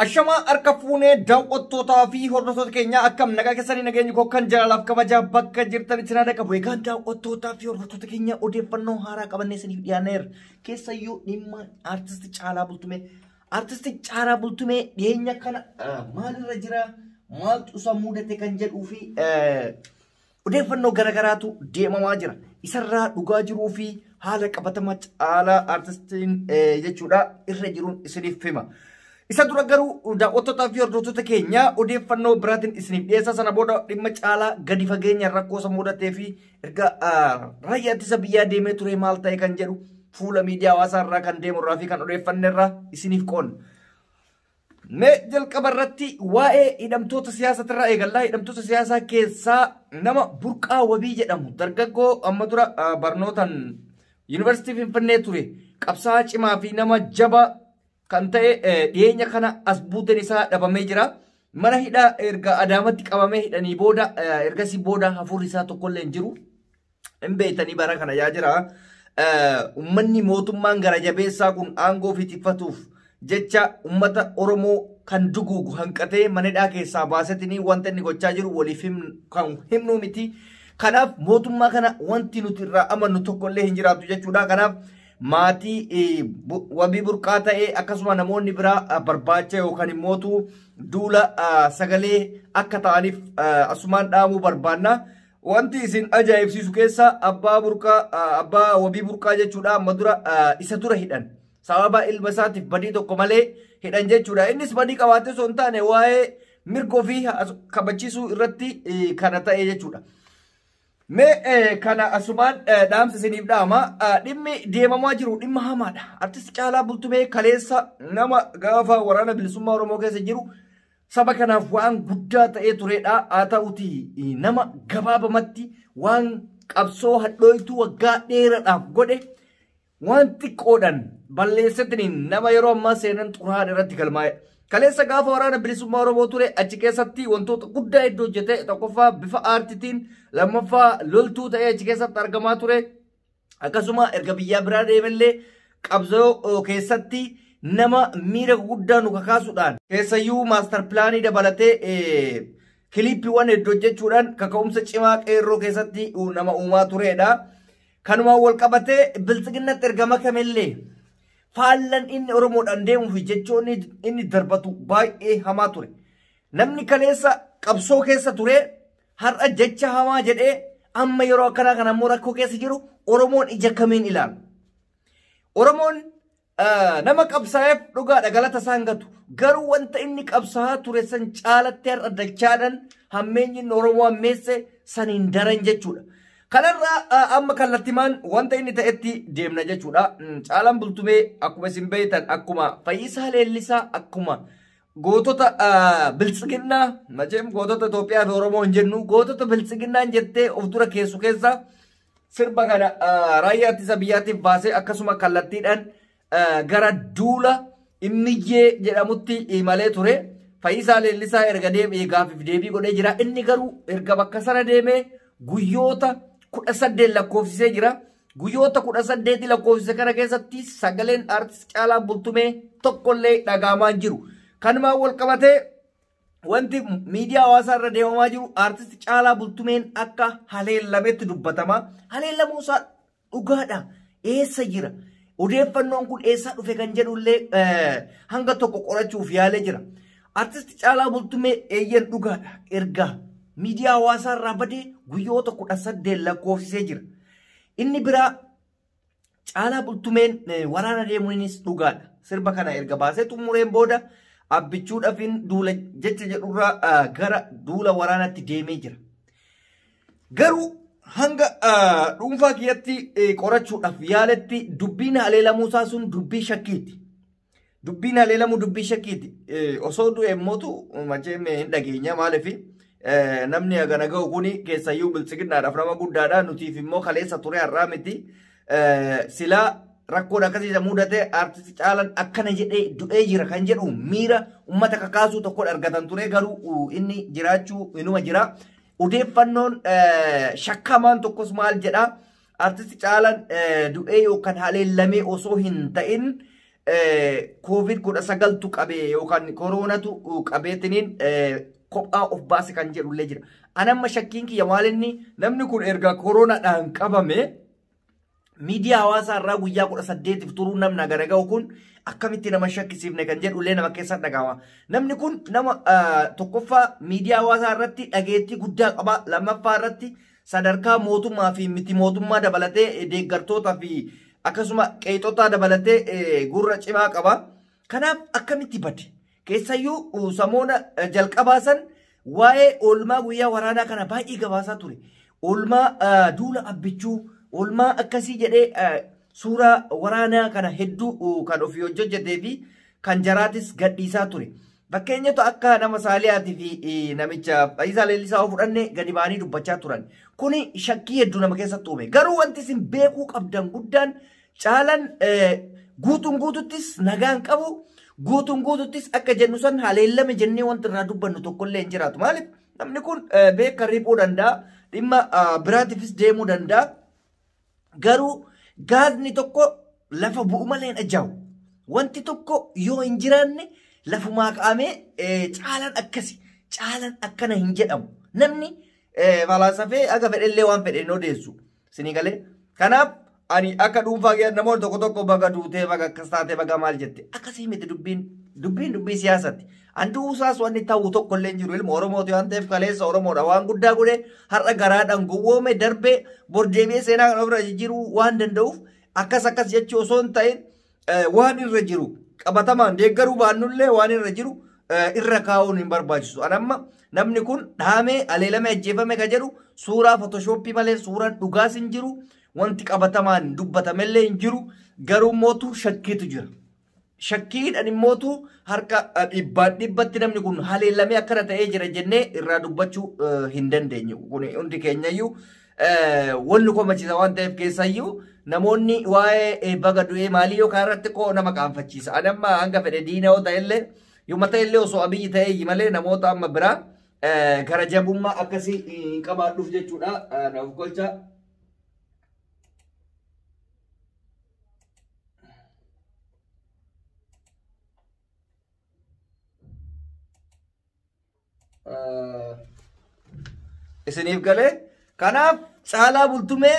Ashamaa harka fuunee daawwattootaa fi hordoftoota keenyaa, akkam nagaa keessanii? Nageenyi koo kan jaalalaaf kabajaa bakka jirtan isin haadha qabu. Egaan daawwattootaa fi hordoftoota keenya, odeeffannoo haaraa qabannee isiniif dhiyaaneera. Keessayyuu dhimma Aartisti Caalaa Bultumee. Aartisti Caalaa Bultumee dhiyeenya kana maalirra jira, maaltu isa mudate kan jedhuu fi odeeffannoo garaagaraatu deemamaa jira. Isarraa dhugaa jiruu fi haala qabatamaa Caalaa aartistiin jechuudha irra jiruun isiniif hima. Isa dura garuu, daawwattootaa fi hordoftoota keenya, odeeffannoo biraatiin isiniif dhiyeessa. Sana booda dhimma Caalaa gadi fageenya rakkoo isa mudatee fi erga raayyaa ittisa biyyaa deemee ture maal ta'e kan jedhu fuula miidiyaa hawaasaa irraa kan deemu irraa fi kan odeeffanne irraa isiniif qoonna. Mee jalqaba irratti waa'ee hidhamtoota siyaasatirraa eegallaa. Hidhamtoota siyaasaa keessaa nama Burqaa Wabii jedhamu, dargaggoo amma dura barnootaan Yuunivarsiitii Finfinnee ture, qabsaa'aa cimaa fi nama jabaa kan ta'e, dhiyeenya kana as buuteen isaa dhabamee jira. Mana hidhaa erga Adaamatti qabamee hidhanii booda, ergasii booda hafuurri isaa tokkollee hin jiru. Hin beektanii, bara kana yaa jira. Uummanni mootummaan gara jabeessaa kun aangoo fi tikfatuuf jecha uummata Oromoo kan duguugu hanqatee mana hidhaa keessaa baasetini wanta inni gochaa jiru waliif kan himnuu miti. Kanaaf mootummaa kana wanti nuti irraa amannu tokkollee hin jiraatu jechuudha. Kanaaf maatii Wabii Burqaa ta'ee akkasuma namoonni biraa barbaacha yookaan immootu duula sagalee akka ta'aniif asumaan dhaamuu barbaanna. Wanti isin ajaa'ibsiisu keessa abbaa Burqaa, abbaa Wabii Burqaa jechuudha, amma dura isa dura hidhan. Sababa ilma isaatiif badii tokko malee hidhan jechuudha. Innis badii qabaatee osoo hin taane waa'ee mirga ofii kabachiisuu irratti kana ta'e jechuudha. Mee kana asumaan dhaamsa isiniif dhaama. Dhimmi deemamaa jiru dhimma hamaadha. Artist Caalaa Bultumee kaleessa nama gaafa Waraana Bilisummaa Oromoo keessa jiru saba kanaaf waan guddaa ta'ee turedha. Haa ta'uti nama gabaabamatti waan qabsoo hadhooytuu waggaa dheeraadhaaf godhe waan xiqqoodhaan balleessetiniin nama yeroo ammaa seenan xuraa'aan irratti galmaa'e. Kaleessa gaafa Waraana Bilisummaa Oromoo ture achi keessatti wantoota guddaa hedduu hojjete. Tokkoffaa bifa aartitiin, lammaffaa loltuu ta'ee achi keessatti argamaa ture. Akkasuma erga biyyaa biraa deemellee qabsoo keessatti nama miira guddaa nu kakaasuudhaan, keessayyuu maastar pilaanii dabalatee kiliippiiwwan hedduu hojjechuudhaan kaka'umsa cimaa qeerroo keessatti nama uumaa turedha. Kanumaan wal qabatee Biltsiginnatti erga makamellee faallan inni Oromoodhaan deemuu fi jechoonni inni darbatu baay'ee hamaa ture. Namni kaleessa qabsoo keessa ture har'a jecha hamaa jedhee, amma yeroo akkanaa kana immoo rakkoo keessa jiru, Oromoon ija kamiin ilaala? Oromoon nama qabsaa'eef dhugaadha galata isaan gatu. Garuu wanta inni qabsaa'aa ture san caalatti har'a dachaadhaan hammeenyi inni Oromoo hammeesse saniin daran jechuudha. Kanarraa amma kallattimaan wanta inni ta'etti deemna jechuudha. Caalaan Bultumee akkuma isin beektan, akkuma Fayyisaa Leellisaa, akkuma gootota Biltsiginnaa, macheem gootota Itoophiyaa fi Oromoo hin jennu, gootota Biltsiginnaan jettee of dura keessu keessa, sirba kana raayyaa ittisa biyyaatiif baasee akkasuma kallattiidhaan gara duula Immiyyee jedhamutti imalee ture. Fayyisaa Leellisaa erga deemee gaafiif deebii godhee jira. Inni garuu erga bakka sana deemee guyyoota 18 lakkoofsisee jira. Guyyoota 18 lakkoofsise kana keessatti sagaleen Aartist Caalaa Bultumee tokkollee dhagaamaa hin jiru. Kanumaan wal qabatee wanti miidiyaa hawaasaa irra deemamaa jiru Aartist Caalaa Bultumeen akka haleellametti dubbatama. Haleellamuu isaa dhugaadha. Eessa jira? Odeeffannoon kun eessaa dhufe kan jedhullee hanga tokko qorachuuf yaalee jira. Aartist Caalaa Bultumee eeyyan dhugaadha. Erga miidiyaa hawaasaa irraa badee guyyoota 18 lakkoofsisee jira. Inni biraa Caalaa Bultumeen waraana deemuunis dhugaadha. Sirba kana erga baasee xumureen booda abbichuudhaafin duula jecha jedhurraa gara duula waraanaatti deemee jira. Garuu hanga dhuunfaa kiyyatti qorachuudhaaf yaaletti dubbiin haleelamuu isaa sun dubbii shakkiiti. Dubbiin haleelamuu dubbii shakkiiti. Osoo du'e immootu macheem hin dhageenya. Maaliif namni hagana ga'u kuni keessayyuu Biltsiginnaadhaaf nama guddaadha, nutiif immoo kaleessa ture, har'aa miti. Silaa rakkoon akkasii isa mudate Aartist Caalaan akkana jedhee du'ee jira kan jedhu miira uummata kakaasuu tokko argatan ture, garuu inni jiraachuu inuma jira. Odeeffannoon shakkamaan tokkos maal jedhaa? Aartist Caalaan du'ee yookaan haleellamee osoo hin ta'in Covid-19tu qabee yookaan koroonatu qabeetiniin kophaa of baase kan jedhullee jira. Anamma shakkiin kiyya maal inni namni kun erga koroonaadhaan qabame miidiyaa hawaasaa irraa guyyaa 18 turuu namni gara ga'u kun akkamitti nama shakkisiifne kan jedhullee nama keessa dhaga'ama. Namni kun nama tokkoffaa miidiyaa hawaasaa irratti dhageettii guddaa qaba. Lammaffaa irratti sadarkaa mootummaa fi miti mootummaa dabalatee deeggartootaa fi akkasuma qeexotaa dabalatee gurra cimaa qaba. Kanaaf akkamitti bade? Keessayyuu samoona jalqabaa san waa'ee oolmaa guyyaa waraanaa kana baay'ee gabaasaa ture. Oolmaa duula abbichuu, oolmaa akkasii jedhee suuraa waraanaa kana hedduu kan ofii hojjetee fi kan jaraatis gadhiisaa ture. Fakkeenyatu akka nama Saaliyaatii fi namicha Fayyisaa Leellisaa fudhanne gadi ba'anii dubbachaa turan. Kuni shakkii hedduu nama keessatti uume. Garuu wanti isin beekuu qabdan guddaan caalaan guutuun guututtis nagaan qabu. Guutuun guututtis akka jennu san haleellame jennee wanti irraa dubbannu tokkollee hin jiraatu. Maaliif namni kun beeka riphuu danda'a, dhimma biraatiifis deemuu danda'a. Garuu gaazni tokko lafa bu'u malee hin ajaa'ibu. Wanti tokko yoo hin jiraanne lafumaa kaa'amee caalaan akkasi, caalaan akkana hin jedhamu. Namni falaasafee aga fedhellee waan fedhe hin odeessu. Isinii galee? Kanaaf ani akka dhuunfaa kiyya namoonni tokko tokko baga duutee baga akkas taatee baga maal jette. Akkasii miti dubbiin dubbiin dubbii siyaasaati. An du'uusaas wanni ta'u tokko illee hin jiru. Ilma Oromooti waan ta'eef kaleessa Oromoodha waan guddaa godhe har'a garaadhaan gowwoome darbee bor deebi'ee seenaa kana ofirra jijjiiruu waan danda'uuf akkas akkas jechuu osoo hin ta'in waan irra jiru qabatamaan deeggaruu baannullee waan irra jiru irra kaa'uun hin barbaachisu. An amma namni kun dhahamee aleelamee ajjeefame ka jedhu suuraa fotoshooppii malee suuraan dhugaas hin jiru. Wanti qabatamaan dubbatamellee hin jiru. Garuu mootu shakkiitu jira. Shakkiidhaan immootu harka dhibbaan dhibbatti namni kun haleellamee akkana ta'ee jira jennee irraa dubbachuu hin dandeenyu. Kun hundi keenyayyuu wanni komachiisa waan ta'eef keessayyuu namoonni waa'ee baga du'ee maalii yookaan irratti koo nama qaanfachiisa. Ani amma hanga fedhe diina yoo ta'ellee yooma ta'ellee osoo Abiyyi ta'ee malee namoota amma biraa gara jabummaa akkasii hin qabaadhuuf jechuudha. Naaf golcha. Isiniif galee kanaaf Caalaa Bultumee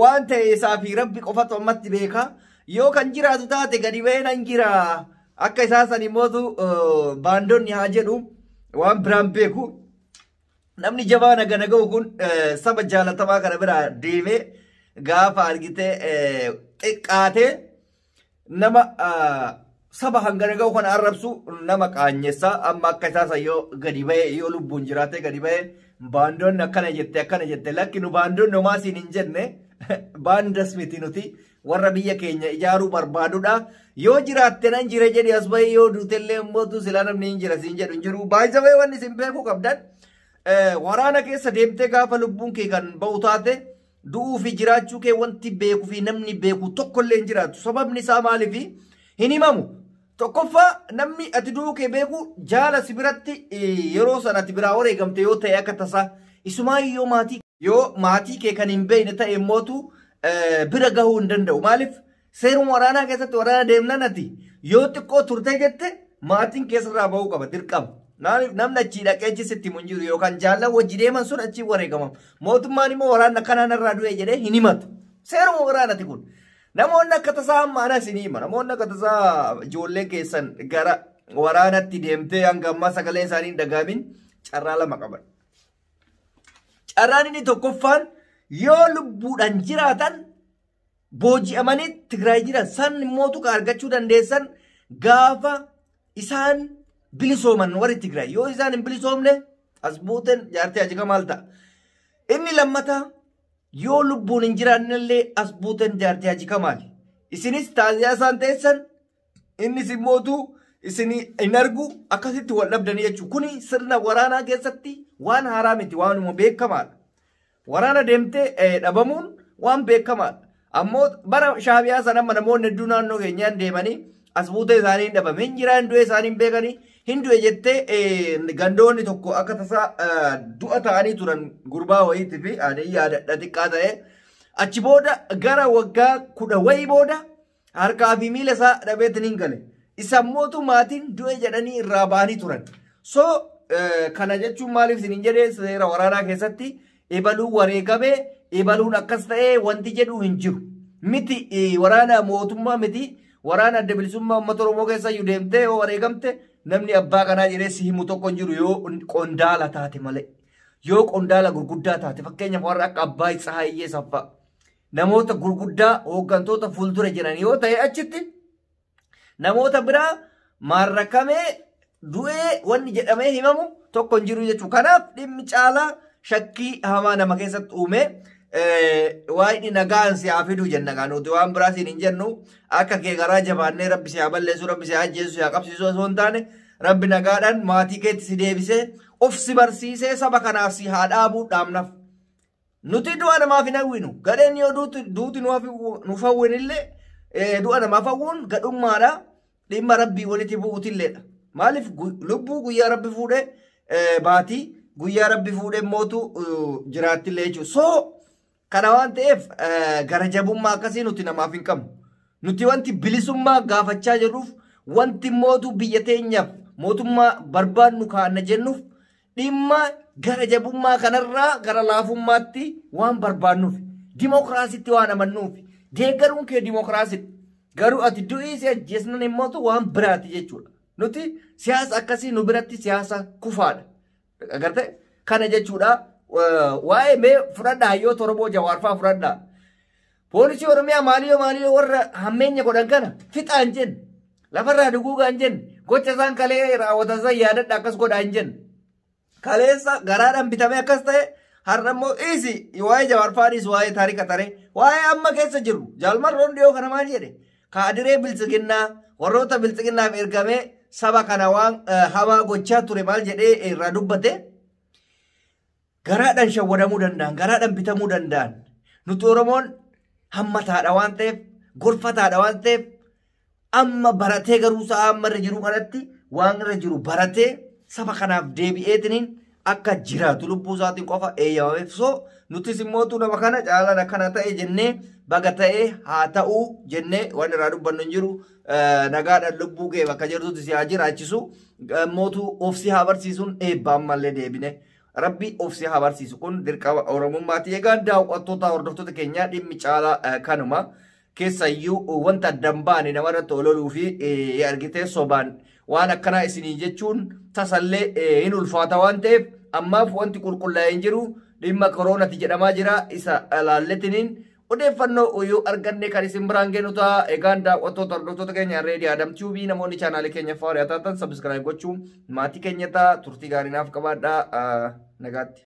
waan ta'e isaa fi Rabbi qofatu ammatti beeka. Yoo kan jiraatu taate gadi ba'ee nan jira. Akka isaa san immootu baandonni haa jedhu waan biraan beeku. Namni jabaa naga naga'u kun saba jaalatamaa kana biraa deemee gaafa argitee xiqqaatee nama saba hangana ga'u kana arrabsu nama qaanyessa. Amma akka isaa san yoo gadi ba'ee yoo lubbuun jiraatee gadi ba'ee baandonni akkana jette akkana jette lakki nu baandonni homaa siin hin jenne baandas miti nuti warra biyya keenya ijaaruu barbaadudha. Yoo jiraatte nan jira jedhi as ba'ee yoo duutellee immoo silaa namni hin jira siin jedhu hin jiru. Baay'ee wanni isin beekuu qabdan waraana keessa deemtee gaafa lubbuun kee kan ba'u taate du'uu fi jiraachuu kee wanti beekuu fi namni beeku tokkollee hin jiraatu. Sababni isaa maaliifi hin himamu. Tokkoffaa namni ati du'uu kee beeku jaala si biratti yeroo sana ati biraa wareegamte yoo ta'e akka tasaa isumaayyuu yoo maatii kee kan hin beekne ta'e immootu bira gahuu hin danda'u. Maaliif seeruma waraanaa keessatti waraana deemnan ati yoo xiqqoo turtee jette maatiin keessarraa bahuu qaba dirqama. Maaliif namni achii dhaqee achi sitti himu hin jiru yookaan jaallan wajji deeman sun achii wareegamama. Mootummaan immoo waraanna kanaan irraa du'e jedhee hin himatu. Seeruma waraanati kun. Namoonni akka tasaa amma anas hin hima. Namoonni akka tasaa ijoollee keessan gara waraanatti deemtee hanga ammaa sagalee isaanii hin dhagaamin carraa lama qaban. Carraan inni tokkoffaan yoo lubbuudhaan jiraatan booji'amanii Tigraay jiran san immootu ka argachuu dandeessan gaafa isaan bilisooman warri Tigraay. Yoo isaan hin bilisoomne as buuteen jaartee ajaja maal ta'a? Inni lammataa yoo lubbuun hin jiraannellee as buuteen jaartee ajaja maali? Isinis taaziyaa isaan teessan innis immootu isin hin argu akkasitti wal dhabdanii jechuudha. Kuni sirna waraanaa keessatti waan haaraa miti waanuma beekamaadha. Waraana deemtee dhabamuun waan beekamaadha. Ammoo bara Shaabiyaa sana amma namoonni hedduu naannoo keenyaan deemanii as buutee isaanii hin dhabame. Hin jiraan du'e isaanii hin beekanii hin du'e jettee gandoonni tokko akka tasaa du'a ta'anii turan gurbaa wayiitii fi ani yaadadha xiqqaa ta'e. Achi booda gara waggaa 10 wayii booda Harkaa fi miila isaa dhabeetiin hin gale. Isa mootu maatiin du'e jedhanii irraa ba'anii turan. So kana jechuun maaliif isin jedhee, seera waraanaa keessatti ebaluun wareegame, ebaluun akkas ta'ee wanti jedhu hin jiru. Miti waraana mootummaa miti, waraana Adda Bilisummaa Uummata Oromoo keessa iyyuu deemtee yoo wareegamte namni abbaa kanaa jedhee si himu tokko hin jiru yoo qondaala taate malee. Yoo qondaala gurguddaa taate, fakkeenyaaf warra akka Abbaa Tsahaayyee Saffaa, namoota gurguddaa hooggantoota fuuldura jiran yoo ta'e, achitti namoota biraa maarrakamee du'ee wanni jedhamee himamu tokko hin jiru jechuudha. Kanaaf dhimmi Caalaa shakkii hamaa nama keessatti uume. Waa'ee nagaan si haa fidu jenna kan nuti waan biraa siin hin jennu. Akka kee garaa jabaannee rabbi si haa balleessu, rabbi si haa ajjeesu, si haa qabsiisu osoo hin taane, rabbi nagaadhaan maatii keetti si deebisee of si barsiisee saba kanaaf si haa dhaabuu dhaamnaaf. Nuti du'a namaaf hin hawwinu. Gadheen yoo duuti nuuf hawwinillee, du'a namaaf hawwuun gadhummaadha. Dhimma rabbii walitti bu'uutilleedha. Maaliif, lubbuu guyyaa rabbi fuudhee baatii, guyyaa rabbi fuudhee mootu jiraattillee jechuudha. So kana waan ta'eef gara jabummaa akkasii nuti namaaf hin qabnu. Nuti wanti bilisummaa gaafachaa jirruuf, wanti mootu biyya teenyaaf mootummaa barbaadnu kaa'anna jennuuf, dhimma gara jabummaa kanarraa gara laafummaatti waan barbaannuuf, dimokiraasitti waan amannuuf. Deeggaruun kee dimokiraasiidha. Garuu ati du'ii si ajjeesnan immoo waan biraati jechuudha. Nuti siyaasa akkasii nu biratti siyaasa kufaadha. Agartee, kana jechuudha. Waa'ee mee fudhadhaa, hayyoota Oromoo Jawaarfaa fudhadhaa. Poolisii Oromiyaa maaliyyoo maaliyyoo warra hammeenya godhan kana fixaa hin jenne. Lafarraa duguugaa hin jenne. Gocha isaan kalee raawwatan san yaadadha, akkas godhaa hin jenne. Kaleessa garaadhaan bitamee akkas ta'e, har'a immoo dhiisi, waa'ee Jawaarfaa dhiisi, waa'ee taarika taree, waa'ee amma keessa jiru Jaalmarroon dhiyoo kana maal jedhe? Kaadiree biltsiginnaa, warroota biltsiginnaaf ergamee saba kana waan hamaa gochaa ture maal jedhee irraa dubbate? Garaadhaan shawwadamuu danda'an, garaadhaan bitamuu danda'an. Nuti Oromoon hammataadha waan ta'eef, gorfataadha waan ta'eef, amma baratee garuu sa'a amma irra jiru kanatti waan irra jiru baratee saba kanaaf deebi'eetiniin akka jiraatu lubbuu isaatiin qofa eeyyamameef. So nutis immootu nama kana Caalaan akkana ta'e jennee, baga ta'e haa ta'uu jennee waan irraa dubbannu hin jiru. Nagaadhaan lubbuu kee bakka jirtutti si haa jiraachisu. Mootu of si haa barsiisuun eebba ammallee deebine. Rabbi of si haa barsiisu, kun dirqama Oromummaati. Egaa daawwattoota hordoftoota keenyaa, dhimmi Caalaa kanuma. Keessayyuu wanta adda hin baane namarratti ololuu fi argitee sobaan waan akkanaa isinii jechuun tasallee hin ulfaata waan ta'eef, ammaaf wanti qulqullaa'ee hin jiru. Dhimma koroonati jedhamaa jira, isa laalletiniin odeeffannoo yoo arganne kan isin biraan gennu ta'a. Egaan daawwattoota hordoftoota keenya, Reedii Adam Tube, namoonni chaanaalii keenya faarii taatan subscribe gochuun maatii keenya ta'a. Turtii gaarii naaf qabaadhaa, nagaatti.